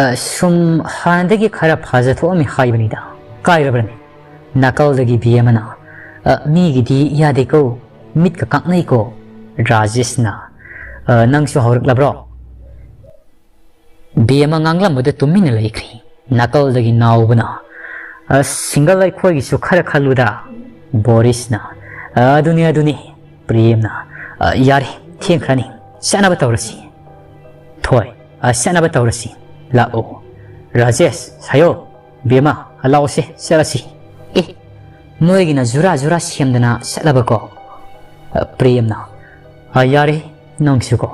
"ꯑ, ꯁꯨꯝ ꯍꯥꯟꯅꯗꯒꯤ ꯈꯔ ꯐꯖ ꯊꯣꯛꯑꯝꯃꯤ ꯍꯥꯏꯕꯅꯤꯗ꯫ ꯀꯥꯏꯔꯕ꯭ꯔꯅꯦ?" ꯅꯥꯀꯜꯗꯒꯤ ꯕꯤ ꯑꯃꯅ, "ꯑ, ꯃꯤꯒꯤꯗꯤ ꯌꯥꯗꯦꯀꯣ, ꯃꯤꯠꯀ ꯀꯥꯛꯅꯩꯀꯣ꯫" ꯔꯥꯖꯦꯁꯅ, "ꯑ, ꯅꯪꯁꯨ ꯍꯧꯔꯛꯂꯕ꯭ꯔꯣ?" ꯕꯤ ꯑꯃ ꯉꯥꯡꯂꯝꯕꯗ ꯇꯨꯃꯤꯟꯅ ꯂꯩꯈ꯭ꯔꯤ꯫ ꯅꯥꯀꯜꯗꯒꯤ ꯅꯥꯎꯕꯅ, "ꯑ, single ꯑꯩꯈꯣꯏꯒꯤꯁꯨ ꯈꯔ ꯈꯜꯂꯨꯗ꯫" ꯕꯣꯔꯤꯁꯅ, "ꯑ, ꯑꯗꯨꯅꯤ, ꯑꯗꯨꯅꯤ꯫" ꯄ꯭ꯔꯦꯝꯅ, "ꯑ, ꯌꯥꯔꯦ, ꯊꯦꯡꯈ꯭ꯔꯅꯤ꯫ ꯆꯠꯅꯕ ꯇꯧꯔꯁꯤ꯫" ꯊꯣꯏ, "ꯑ, ꯆꯠꯅꯕ ꯇꯧꯔꯁꯤ꯫ ꯂꯥꯛꯑꯣ꯫ ꯔꯥꯖꯦꯁ, ꯁꯥꯌꯣ, ꯕꯦꯝꯃ, ꯂꯥꯛꯑꯣꯁꯦ, ꯆꯠꯂꯁꯤ꯫" "ꯑꯦ, ꯅꯣꯏꯒꯤꯅ ꯖꯨꯔꯥ ꯖꯨꯔꯥ ꯁꯦꯝꯗꯅ ꯆꯠꯂꯕꯀꯣ?" ꯑ, ꯄ꯭ꯔꯦꯝꯅ, "ꯑ, ꯌꯥꯔꯦ, ꯅꯪꯁꯨꯀꯣ꯫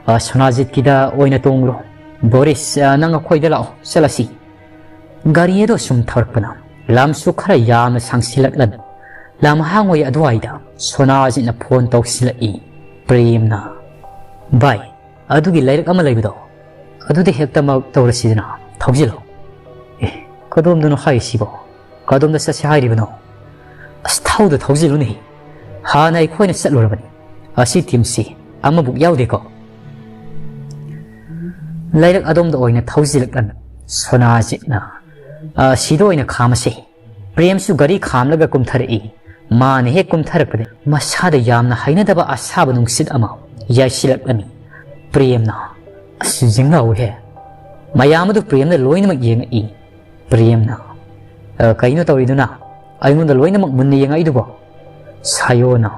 ꯑ, ꯁꯣꯅꯥꯖꯤꯠꯀꯤꯗ ꯑꯣꯏꯅ ꯇꯣꯡꯂꯣ꯫ ꯕꯣꯔꯤꯁ, ꯑ, ꯅꯪ ꯑꯩꯈꯣꯏꯗ ꯂꯥꯛꯑꯣ, ꯆꯠꯂꯁꯤ꯫" ꯒꯥꯔꯤ ꯑꯗꯣ ꯁꯨꯝ ꯊꯧꯔꯛꯄꯅ ꯂꯝꯁꯨ ꯈꯔ ꯌꯥꯝꯅ ꯁꯥꯡꯁꯤꯜꯂꯛꯂꯝꯃꯤ꯫ ꯂꯝꯍꯥꯡ ꯑꯣꯏ ꯑꯗꯨꯋꯥꯏꯗ ꯁꯣꯅꯥꯖꯤꯠꯅ ꯐꯣꯟ ꯇꯧꯁꯤꯜꯂꯛꯏ꯫ ꯄ꯭ꯔꯦꯝꯅ, "ꯚꯥꯏ, ꯑꯗꯨꯒꯤ ꯂꯩꯔꯛ ꯑꯃ ꯂꯩꯕꯗꯣ, ꯑꯗꯨꯗ ꯍꯦꯛꯇꯃꯛ ꯇꯧꯔꯁꯤꯗꯅ, ꯊꯧꯖꯤꯜꯂꯣ꯫" "ꯑꯦ, ꯀꯗꯣꯝꯗꯅꯣ ꯍꯥꯏꯔꯤꯁꯤꯕꯣ? ꯀꯗꯣꯝꯗ ꯆꯠꯁꯦ ꯍꯥꯏꯔꯤꯕꯅꯣ?" "ꯑꯁ, ꯊꯧꯗ ꯊꯧꯖꯤꯜꯂꯨꯅꯦ꯫ ꯍꯥꯟꯅ ꯑꯩꯈꯣꯏꯅ ꯆꯠꯂꯨꯔꯕꯅꯤ꯫ ꯑꯁꯤ teamꯁꯤ ꯑꯃꯕꯨꯛ ꯌꯥꯎꯗꯦꯀꯣ?" ꯂꯩꯔꯛ ꯑꯗꯣꯝꯗ ꯑꯣꯏꯅ ꯊꯧꯖꯤꯜꯂꯛꯂꯝꯃꯤ꯫ ꯁꯣꯅꯥꯖꯤꯠꯅ, "ꯑ, ꯁꯤꯗ ꯑꯣꯏꯅ ꯈꯥꯝꯃꯁꯤ꯫" ꯄ꯭ꯔꯦꯝꯁꯨ ꯒꯥꯔꯤ ꯈꯥꯝꯂꯒ ꯀꯨꯝꯊꯔꯛꯏ꯫ ꯃꯥꯅ ꯍꯦꯛ ꯀꯨꯝꯊꯔꯛꯄꯗ ꯃꯁꯥꯗ ꯌꯥꯝꯅ ꯍꯩꯅꯗꯕ ꯑꯁꯥꯕ ꯅꯨꯡꯁꯤꯠ ꯑꯃ ꯌꯥꯏꯁꯤꯜꯂꯛꯂꯝꯃꯤ꯫ ꯄ꯭ꯔꯦꯝꯅ, "ꯑꯁ, ꯌꯦꯡꯅꯧꯍꯦ꯫" ꯃꯌꯥꯝ ꯑꯗꯨ ꯄ꯭ꯔꯦꯝꯅ ꯂꯣꯏꯅꯃꯛ ꯌꯦꯡꯉꯛꯏ꯫ ꯄ꯭ꯔꯦꯝꯅ, "ꯑ, ꯀꯩꯅꯣ ꯇꯧꯔꯤꯗꯨꯅ? ꯑꯩꯉꯣꯟꯗ ꯂꯣꯏꯅꯃꯛ ꯃꯨꯟꯅ ꯌꯦꯡꯉꯛꯏꯗꯨꯕꯣ?" ꯁꯥꯌꯣꯅ,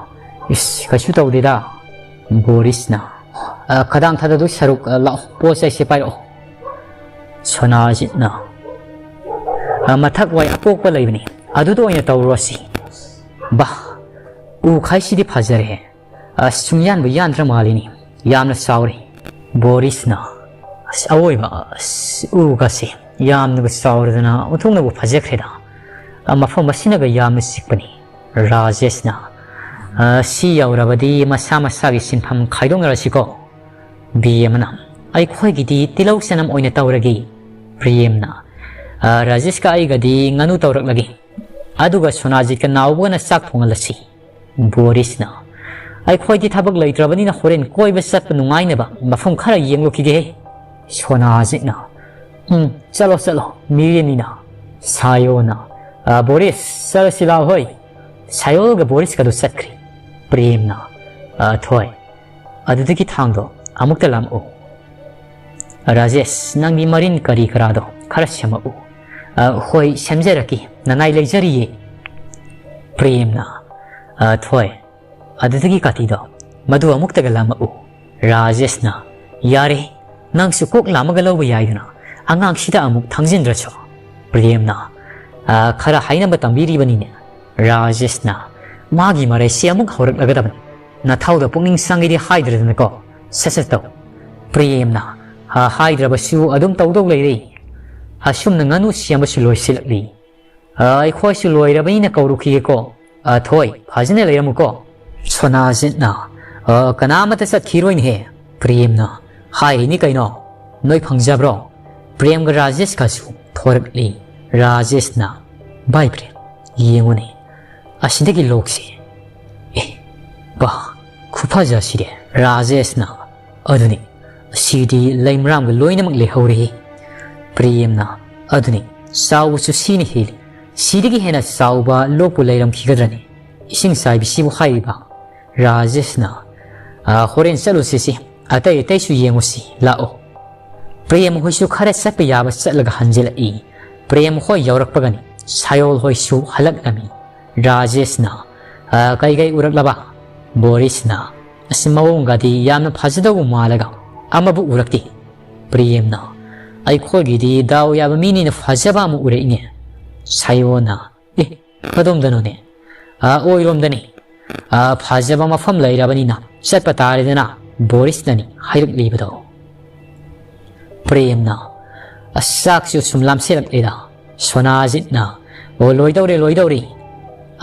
"ꯏꯁ, ꯀꯩꯁꯨ ꯇꯧꯗꯦꯗ꯫" ꯕꯣꯔꯤꯁꯅ, "ꯑ, ꯈꯗꯥꯡ ꯊꯥꯗꯗꯣꯏ ꯁꯔꯨꯛ, ꯑ, ꯂꯥꯛꯑꯣ, ꯄꯣꯠ ꯆꯩꯁꯦ ꯄꯥꯏꯔꯛꯑꯣ꯫" ꯁꯣꯅꯥꯖꯤꯠꯅ, "ꯑ, ꯃꯊꯛ ꯋꯥꯏ ꯑꯄꯣꯛꯄ ꯂꯩꯕꯅꯤ, ꯑꯗꯨꯗ ꯑꯣꯏꯅ ꯇꯧꯔꯨꯔꯁꯤ꯫ ꯕꯥ, ꯎ ꯈꯥꯏꯁꯤꯗꯤ ꯐꯖꯔꯦ꯫ ꯑꯁ, ꯁꯨꯡꯌꯥꯟꯕꯨ ꯌꯥꯟꯗ꯭ꯔ ꯃꯥꯜꯂꯤꯅꯤ꯫ ꯌꯥꯝꯅ ꯆꯥꯎꯔꯦ꯫" ꯕꯣꯔꯤꯁꯅ, "ꯑꯁ, ꯑꯋꯣꯏꯕ, ꯑꯁ, ꯎꯒꯁꯦ ꯌꯥꯝꯅꯕꯨ ꯆꯥꯎꯔꯗꯅ ꯑꯣꯟꯊꯣꯛꯅꯕꯨ ꯐꯖꯈ꯭ꯔꯦꯗ꯫ ꯑ, ꯃꯐꯝ ꯑꯁꯤꯅꯒ ꯌꯥꯝꯅ ꯆꯤꯛꯄꯅꯤ꯫" ꯔꯥꯖꯦꯁꯅ, "ꯑ, ꯁꯤ ꯌꯧꯔꯕꯗꯤ ꯃꯁꯥ ꯃꯁꯥꯒꯤ ꯁꯤꯟꯐꯝ ꯈꯥꯏꯗꯣꯛꯅꯔꯁꯤꯀꯣ꯫" ꯕꯤ ꯑꯃꯅ, "ꯑꯩꯈꯣꯏꯒꯤꯗꯤ ꯇꯤꯜꯍꯧ ꯆꯅꯝ ꯑꯣꯏꯅ ꯇꯧꯔꯒꯦ꯫" ꯄ꯭ꯔꯦꯝꯅ, "ꯑ, ꯔꯥꯖꯦꯁꯀ ꯑꯩꯒꯗꯤ ꯉꯥꯅꯨ ꯇꯧꯔꯛꯂꯒꯦ꯫ ꯑꯗꯨꯒ ꯁꯣꯅꯥꯖꯤꯠꯀ ꯅꯥꯎꯕꯒꯅ ꯆꯥꯛ ꯊꯣꯡꯍꯜꯂꯁꯤ꯫" ꯕꯣꯔꯤꯁꯅ, "ꯑꯩꯈꯣꯏꯗꯤ ꯊꯕꯛ ꯂꯩꯇ꯭ꯔꯕꯅꯤꯅ ꯍꯣꯔꯦꯟ ꯀꯣꯏꯕ ꯆꯠꯄ ꯅꯨꯡꯉꯥꯏꯅꯕ ꯃꯐꯝ ꯈꯔ ꯌꯦꯡꯂꯨꯈꯤꯒꯦꯍꯦ꯫" ꯁꯣꯅꯥꯖꯤꯠꯅ, "ꯎꯝ, ꯆꯠꯂꯣ, ꯆꯠꯂꯣ, ꯃꯤꯔꯦꯟꯅꯤꯅ꯫" ꯁꯥꯌꯣꯅ, "ꯑ, ꯕꯣꯔꯤꯁ, ꯆꯠꯂꯁꯤ ꯂꯥꯎ ꯍꯣꯏ꯫" ꯁꯥꯌꯣꯒ ꯕꯣꯔꯤꯁꯀꯗꯨ ꯆꯠꯈ꯭ꯔꯦ꯫ ꯄ꯭ꯔꯦꯝꯅ, "ꯑ, ꯊꯣꯏ, ꯑꯗꯨꯗꯒꯤ ꯊꯥꯡꯗꯣ ꯑꯃꯨꯛꯇ ꯂꯥꯝꯃꯛꯎ꯫" "ꯔꯥꯖꯦꯁ, ꯅꯪꯒꯤ ꯃꯔꯤꯟ ꯀꯔꯤ ꯀꯔꯥꯗꯣ ꯈꯔ ꯁꯦꯝꯃꯛꯎ꯫" "ꯑ, ꯍꯣꯏ, ꯁꯦꯝꯖꯔꯛꯀꯦ, ꯅꯅꯥꯏ ꯂꯩꯖꯔꯤꯌꯦ꯫" ꯄ꯭ꯔꯦꯝꯅ, "ꯑ, ꯊꯣꯏ, ꯑꯗꯨꯗꯒꯤ ꯀꯥꯇꯤꯗꯣ, ꯃꯗꯨ ꯑꯃꯨꯛꯇꯒ ꯂꯥꯝꯃꯛꯎ꯫" ꯔꯥꯖꯦꯁꯅ, "ꯌꯥꯔꯦ, ꯅꯪꯁꯨ ꯀꯣꯛ ꯂꯥꯝꯃꯒ ꯂꯧꯕ ꯌꯥꯏꯗꯅ, ꯑꯉꯥꯡꯁꯤꯗ ꯑꯃꯨꯛ ꯊꯥꯡꯖꯤꯟꯗ꯭ꯔꯁꯨ꯫" ꯄ꯭ꯔꯦꯝꯅ, "ꯑ, ꯈꯔ ꯍꯥꯏꯅꯕ ꯇꯝꯕꯤꯔꯤꯕꯅꯤꯅꯦ꯫" ꯔꯥꯖꯦꯁꯅ, "ꯃꯥꯒꯤ ꯃꯔꯩꯁꯤ ꯑꯃꯨꯛ ꯍꯧꯔꯛꯂꯒꯗꯕꯅꯤ꯫ ꯅꯊꯧꯗ ꯄꯨꯛꯅꯤꯡ ꯆꯪꯒꯦꯗꯤ ꯍꯥꯏꯗ꯭ꯔꯗꯅꯀꯣ, ꯁꯠ ꯁꯠ ꯇꯧ꯫" ꯄ꯭ꯔꯦꯝꯅ, "ꯑ, ꯍꯥꯏꯗ꯭ꯔꯕꯁꯨ ꯑꯗꯨꯝ ꯇꯧꯗꯧ ꯂꯩꯔꯦ꯫ ꯑꯁꯨꯝꯅ ꯉꯥꯅꯨ ꯁꯦꯝꯕꯁꯨ ꯂꯣꯏꯁꯤꯜꯂꯛꯂꯤ꯫ ꯑ, ꯑꯩꯈꯣꯏꯁꯨ ꯂꯣꯏꯔꯕꯅꯤꯅ ꯀꯧꯔꯨꯈꯤꯒꯦꯀꯣ꯫ ꯑ, ꯊꯣꯏ, ꯐꯖꯅ ꯂꯩꯔꯝꯃꯨꯀꯣ꯫" ꯁꯣꯅꯥꯖꯤꯠꯅ, "ꯑ, ꯀꯅꯥꯃꯠꯇ ꯆꯠꯈꯤꯔꯣꯏꯅꯦꯍꯦ꯫" ꯄ꯭ꯔꯦꯝꯅ, "ꯍꯥꯏꯔꯤꯅꯤ ꯀꯩꯅꯣ, ꯅꯣꯏ ꯐꯪꯖꯕ꯭ꯔꯣ?" ꯄ꯭ꯔꯦꯝꯒ ꯔꯥꯖꯦꯁꯀꯁꯨ ꯊꯣꯔꯛꯂꯤ꯫ ꯔꯥꯖꯦꯁꯅ, "ꯚꯥꯏ ꯄ꯭ꯔꯦꯝ, ꯌꯦꯡꯉꯨꯅꯦ, ꯑꯁꯤꯗꯒꯤ ꯂꯣꯛꯁꯦ꯫ ꯑꯦ, ꯕꯥ, ꯈꯨꯐꯖ ꯑꯁꯤꯗꯤ꯫" ꯔꯥꯖꯦꯁꯅ, "ꯑꯗꯨꯅꯤ, "ꯁꯤꯗꯤ ꯂꯩꯃꯔꯥꯝꯒ ꯂꯣꯏꯅꯃꯛ ꯂꯩꯍꯧꯔꯦ"꯫ ꯄ꯭ꯔꯦꯝꯅ, "ꯑꯗꯨꯅꯤ, ꯆꯥꯎꯕꯁꯨ ꯁꯤꯅ ꯍꯦꯜꯂꯤ꯫ ꯁꯤꯗꯒꯤ ꯍꯦꯟꯅ ꯆꯥꯎꯕ ꯂꯣꯛꯄꯨ ꯂꯩꯔꯝꯈꯤꯒꯗ꯭ꯔꯅꯤ? ꯏꯁꯤꯡ ꯆꯥꯏꯕꯤꯁꯤꯕꯨ ꯍꯥꯏꯔꯤꯕ?" ꯔꯥꯖꯦꯁꯅ, "ꯑ, ꯍꯣꯔꯦꯟ ꯆꯠꯂꯨꯁꯤꯁꯤ, ꯑꯇꯩ ꯑꯇꯩꯁꯨ ꯌꯦꯡꯉꯨꯁꯤ, ꯂꯥꯛꯑꯣ"꯫ ꯄ꯭ꯔꯦꯝ ꯍꯣꯏꯁꯨ ꯈꯔ ꯆꯠꯄ ꯌꯥꯕ ꯆꯠꯂꯒ ꯍꯟꯖꯤꯜꯂꯛꯏ꯫ ꯄ꯭ꯔꯦꯝ ꯍꯣꯏ ꯌꯧꯔꯛꯄꯒꯅꯤ ꯁꯥꯌꯣꯜ ꯍꯣꯏꯁꯨ ꯍꯜꯂꯛꯂꯝꯃꯤ꯫ ꯔꯥꯖꯦꯁꯅ, "ꯑ, ꯀꯩꯀꯩ ꯎꯔꯛꯂꯕ?" ꯕꯣꯔꯤꯁꯅ, "ꯑꯁ, ꯃꯑꯣꯡꯒꯗꯤ ꯌꯥꯝꯅ ꯐꯖꯗꯧꯕ ꯃꯥꯜꯂꯒ ꯑꯃꯕꯨ ꯎꯔꯛꯇꯦ"꯫ ꯄ꯭ꯔꯦꯝꯅ, "ꯑꯩꯈꯣꯏꯒꯤꯗꯤ ꯗꯥꯎ ꯌꯥꯕ ꯃꯤꯅꯤꯅ ꯐꯖꯕ ꯑꯃ ꯎꯔꯛꯏꯅꯦ"꯫ ꯁꯥꯌꯣꯜꯅ, "ꯑꯦ, ꯀꯗꯣꯝꯗꯅꯣꯅꯦ?" "ꯑ, ꯑꯣꯏꯔꯣꯝꯗꯅꯤ"꯫ "ꯑ, ꯐꯖꯕ ꯃꯐꯝ ꯂꯩꯔꯕꯅꯤꯅ ꯆꯠꯄ ꯇꯥꯔꯦꯗꯅ"꯫ ꯕꯣꯔꯤꯁꯅꯅꯤ ꯍꯥꯏꯔꯛꯂꯤꯕꯗꯣ꯫ ꯄ꯭ꯔꯦꯝꯅ, "ꯑꯁ, ꯆꯥꯛꯁꯨ ꯁꯨꯝ ꯂꯥꯝꯁꯤꯜꯂꯛꯂꯦꯗ"꯫ ꯁꯣꯅꯥꯖꯤꯠꯅ, "ꯑꯣ, ꯂꯣꯏꯗꯧꯔꯦ, ꯂꯣꯏꯗꯧꯔꯦ"꯫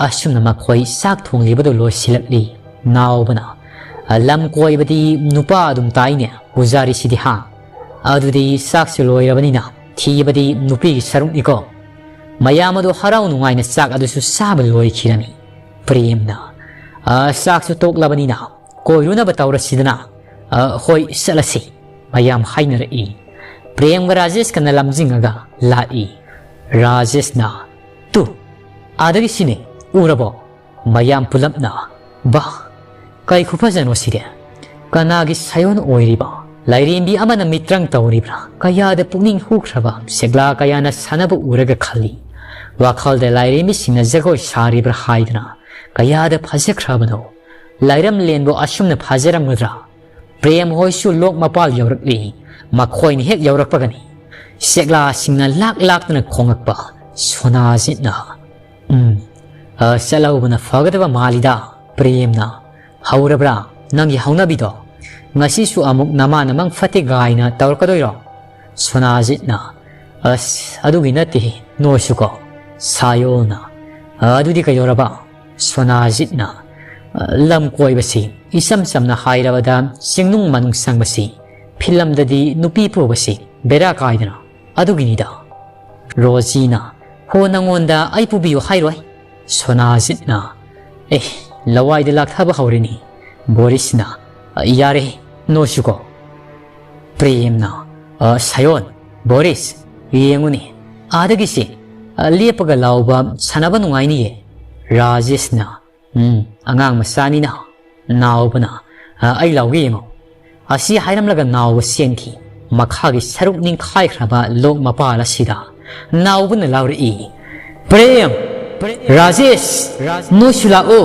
ꯑꯁꯨꯝꯅ ꯃꯈꯣꯏ ꯆꯥꯛ ꯊꯣꯡꯂꯤꯕꯗꯨ ꯂꯣꯏꯁꯤꯜꯂꯛꯂꯤ꯫ ꯅꯥꯎꯕꯅ, "ꯑ, ꯂꯝ ꯀꯣꯏꯕꯗꯤ ꯅꯨꯄꯥ ꯑꯗꯨꯝ ꯇꯥꯏꯅꯦ ꯄꯨꯖꯥꯔꯤꯁꯤꯗꯤ, ꯍꯥ? ꯑꯗꯨꯗꯤ ꯆꯥꯛꯁꯨ ꯂꯣꯏꯔꯕꯅꯤꯅ ꯊꯤꯕꯗꯤ ꯅꯨꯄꯤꯒꯤ ꯁꯔꯨꯛꯅꯤꯀꯣ"꯫ ꯃꯌꯥꯝ ꯑꯗꯨ ꯍꯔꯥꯎ ꯅꯨꯡꯉꯥꯏꯅ ꯆꯥꯛ ꯑꯗꯨꯁꯨ ꯆꯥꯕ ꯂꯣꯏꯈꯤꯔꯝꯃꯤ꯫ ꯄ꯭ꯔꯦꯝꯅ, "ꯑ, ꯆꯥꯛꯁꯨ ꯇꯣꯛꯂꯕꯅꯤꯅ ꯀꯣꯏꯔꯨꯅꯕ ꯇꯧꯔꯁꯤꯗꯅ"꯫ "ꯑ, ꯍꯣꯏ, ꯆꯠꯂꯁꯤ"꯫ ꯃꯌꯥꯝ ꯍꯥꯏꯅꯔꯛꯏ꯫ ꯄ꯭ꯔꯦꯝꯒ ꯔꯥꯖꯦꯁꯀꯅ ꯂꯝꯖꯤꯡꯉꯒ ꯂꯥꯛꯏ꯫ ꯔꯥꯖꯦꯁꯅ, "ꯇꯨ, ꯑꯥꯗꯒꯤ ꯁꯤꯅꯤ, ꯎꯔꯕꯣ?" ꯃꯌꯥꯝ ꯄꯨꯂꯞꯅ, "ꯕꯥ, ꯀꯩ ꯈꯨꯐꯖꯅꯣ ꯁꯤꯗꯤ? ꯀꯅꯥꯒꯤ ꯁꯥꯌꯣꯟ ꯑꯣꯏꯔꯤꯕ? ꯂꯥꯏꯔꯦꯝꯕꯤ ꯑꯃꯅ ꯃꯤꯇ꯭ꯔꯪ ꯇꯧꯔꯤꯕ꯭ꯔꯥ? ꯀꯌꯥꯗ ꯄꯨꯛꯅꯤꯡ ꯍꯨꯈ꯭ꯔꯕ ꯁꯦꯛꯂꯥ ꯀꯌꯥꯅ ꯁꯥꯟꯅꯕ ꯎꯔꯒ ꯈꯜꯂꯤ꯫ ꯋꯥꯈꯜꯗ ꯂꯥꯏꯔꯦꯝꯕꯤꯁꯤꯡꯅ ꯖꯒꯣꯏ ꯁꯥꯔꯤꯕ꯭ꯔꯥ ꯍꯥꯏꯗꯅ ꯀꯌꯥꯗ ꯐꯖꯈ꯭ꯔꯕꯅꯣ꯫ ꯂꯥꯏꯔꯝꯂꯦꯟꯕꯨ ꯑꯁꯨꯝꯅ ꯐꯖꯔꯝꯒꯗ꯭ꯔꯥ?" ꯄ꯭ꯔꯦꯝ ꯍꯣꯏꯁꯨ ꯂꯣꯛ ꯃꯄꯥꯜ ꯌꯧꯔꯛꯂꯤ꯫ ꯃꯈꯣꯏꯅ ꯍꯦꯛ ꯌꯧꯔꯛꯄꯒꯅꯤ ꯁꯦꯛꯂꯥꯁꯤꯡꯅ ꯂꯥꯛ ꯂꯥꯛꯇꯅ ꯈꯣꯡꯂꯛꯄ꯫ ꯁꯣꯅꯥꯖꯤꯠꯅ, "ꯎꯝ, ꯑ, ꯆꯠꯍꯧꯕꯅ ꯐꯒꯗꯕ ꯃꯥꯜꯂꯤꯗ, ꯄ꯭ꯔꯦꯝꯅ꯫ ꯍꯧꯔꯕ꯭ꯔꯥ ꯅꯪꯒꯤ ꯍꯧꯅꯕꯤꯗꯣ? ꯉꯁꯤꯁꯨ ꯑꯃꯨꯛ ꯅꯃꯥꯅ ꯃꯪ ꯐꯠꯇꯦ ꯒꯥꯏꯅ ꯇꯧꯔꯛꯀꯗꯣꯏꯔꯣ?" ꯁꯣꯅꯥꯖꯤꯠꯅ, "ꯑꯁ, ꯑꯗꯨꯒꯤ ꯅꯠꯇꯦ, ꯅꯣꯏꯁꯨꯀꯣ"꯫ ꯁꯥꯌꯣꯜꯅ, "ꯑꯗꯨꯗꯤ ꯀꯩꯗꯧꯔꯕ?" ꯁꯣꯅꯥꯖꯤꯠꯅ, "ꯂꯝ ꯀꯣꯏꯕꯁꯤ, ꯏꯆꯝ ꯆꯝꯅ ꯍꯥꯏꯔꯕꯗ, ꯆꯤꯡꯅꯨꯡ ꯃꯅꯨꯡ ꯆꯪꯕꯁꯤ, ꯐꯤꯂꯝꯗꯗꯤ ꯅꯨꯄꯤ ꯄꯨꯕꯁꯤ ꯕꯦꯔꯥ ꯀꯥꯏꯗꯅ, ꯑꯗꯨꯒꯤꯅꯤꯗ"꯫ ꯔꯣꯖꯤꯅ, "ꯍꯣ, ꯅꯪꯉꯣꯟꯗ ꯑꯩ ꯄꯨꯕꯤꯌꯨ ꯍꯥꯏꯔꯣꯏ"꯫ ꯁꯣꯅꯥꯖꯤꯠꯅ, "ꯑꯦ, ꯂꯋꯥꯏꯗ ꯂꯥꯛꯊꯕ ꯍꯧꯔꯦꯅꯦ"꯫ ꯕꯣꯔꯤꯁꯅ, "ꯌꯥꯔꯦ, ꯅꯣꯏꯁꯨꯀꯣ"꯫ ꯄ꯭ꯔꯦꯝꯅ, "ꯑ, ꯁꯥꯌꯣꯟ, ꯕꯣꯔꯤꯁ, ꯌꯦꯡꯉꯨꯅꯦ, ꯑꯥꯗꯒꯤꯁꯦ, ꯑ, ꯂꯦꯞꯄꯒ ꯂꯥꯎꯕ ꯁꯥꯟꯅꯕ ꯅꯨꯡꯉꯥꯏꯅꯤꯌꯦ꯫" ꯔꯥꯖꯦꯁꯅ, "ꯎꯝ, ꯑꯉꯥꯡ ꯃꯆꯥꯅꯤꯅ꯫" ꯅꯥꯎꯕꯅ, "ꯑ, ꯑꯩ ꯂꯥꯎꯒꯦ ꯌꯦꯡꯉꯣ꯫" ꯑꯁꯤ ꯍꯥꯏꯔꯝꯂꯒ ꯅꯥꯎꯕ ꯆꯦꯟꯈꯤ꯫ ꯃꯈꯥꯒꯤ ꯁꯔꯨꯛ ꯅꯤꯡꯈꯥꯏꯈ꯭ꯔꯕ ꯂꯣꯛ ꯃꯄꯥꯜ ꯑꯁꯤꯗ ꯅꯥꯎꯕꯅ ꯂꯥꯎꯔꯛꯏ, "ꯄ꯭ꯔꯦꯝ! ꯔꯥꯖꯦꯁ! ꯅꯣꯏꯁꯨ ꯂꯥꯛꯑꯣ!"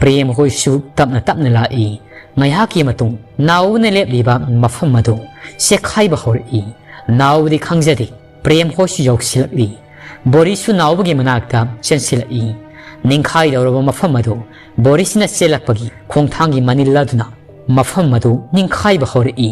ꯄ꯭ꯔꯦꯝ ꯍꯣꯏꯁꯨ ꯇꯞꯅ ꯇꯞꯅ ꯂꯥꯛꯏ꯫ ꯉꯥꯏꯍꯥꯛꯀꯤ ꯃꯇꯨꯡ ꯅꯥꯎꯕꯅ ꯂꯦꯞꯂꯤꯕ ꯃꯐꯝ ꯑꯗꯨ ꯆꯦꯛꯈꯥꯏꯕ ꯍꯧꯔꯛꯏ꯫ ꯅꯥꯎꯕꯗꯤ ꯈꯪꯖꯗꯦ, ꯄ꯭ꯔꯦꯝ ꯍꯣꯏꯁꯨ ꯌꯧꯁꯤꯜꯂꯛꯂꯤ꯫ ꯕꯣꯔꯤꯁꯁꯨ ꯅꯥꯎꯕꯒꯤ ꯃꯅꯥꯛꯇ ꯆꯦꯟꯁꯤꯜꯂꯛꯏ꯫ ꯅꯤꯡꯈꯥꯏꯗꯧꯔꯕ ꯃꯐꯝ ꯑꯗꯨ ꯕꯣꯔꯤꯁꯅ ꯆꯦꯜꯂꯛꯄꯒꯤ ꯈꯣꯡꯊꯥꯡꯒꯤ ꯃꯅꯤꯜ ꯑꯗꯨꯅ ꯃꯐꯝ ꯑꯗꯨ ꯅꯤꯡꯈꯥꯏꯕ ꯍꯧꯔꯛꯏ꯫